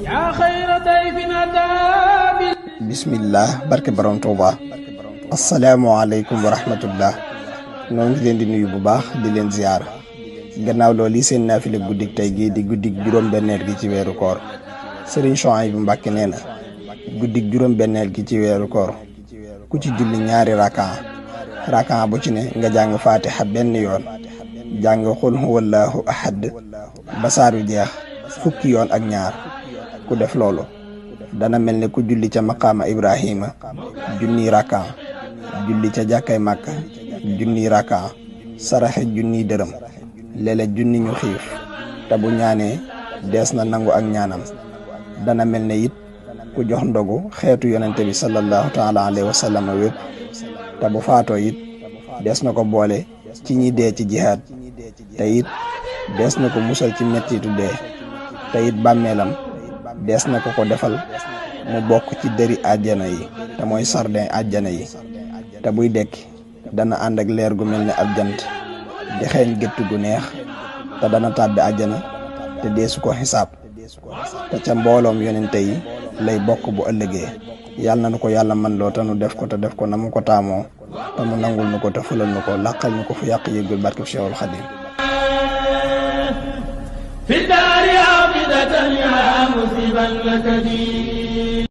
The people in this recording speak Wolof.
yaa xayra dayfin ataa bil bismillah barke borom Tuuba. asalaamaaleykum wa rahmatullah. noo ngi leen di nuyu bu baax di leen ziyaar gannaaw loolu yi seen naafile guddik tey gii di guddik juróom-benneel gi ci weeru koor Sëriñ Souhaïbou Mbacké nee na guddik juróom-benneel gi ci weeru koor ku ci julli ñaari rakan bu ci ne nga jàng faatiha benn yoon jàng xul huwallaahu ahad ba saar wi jeex fukki yoon ak ñaar ku def loolu dana mel ne ku julli ca maqaama Ibrahima junniy rakan julli ca jàkkay Màkka junniy rakan saraxe junniy dërëm léeg-léeg junni ñu xiif te bu ñaanee dees na nangu ak ñaanam dana mel ne it ku jox ndogu xeetu yonente bi sallallahu taala alayhi wa sallam wépp te bu faatoo it dees na ko boole ci ñi dee ci jihaad te it dees na ko musal ci mettitu dee te it bàmmeelam dees na ko defal mu bokk ci dëri àjjana yi te mooy sardin àjjana yi te buy dekki dana ànd ak leer gu mel ne ab jant di xeeñ gétt gu neex te dana tàbbi àjjana te deesu ko xisaab te ca mbooloom yonente yi lay bokk bu ëllëgee. yàlla na nu ko yàlla man loo te nu def ko na mu ko taamoo te mu nangul nu ko te fulal nu ko làqal ñu ko fu yàq yëggul barkeb Cheikhul Khadim fi daari abidatan ya musiban lakadi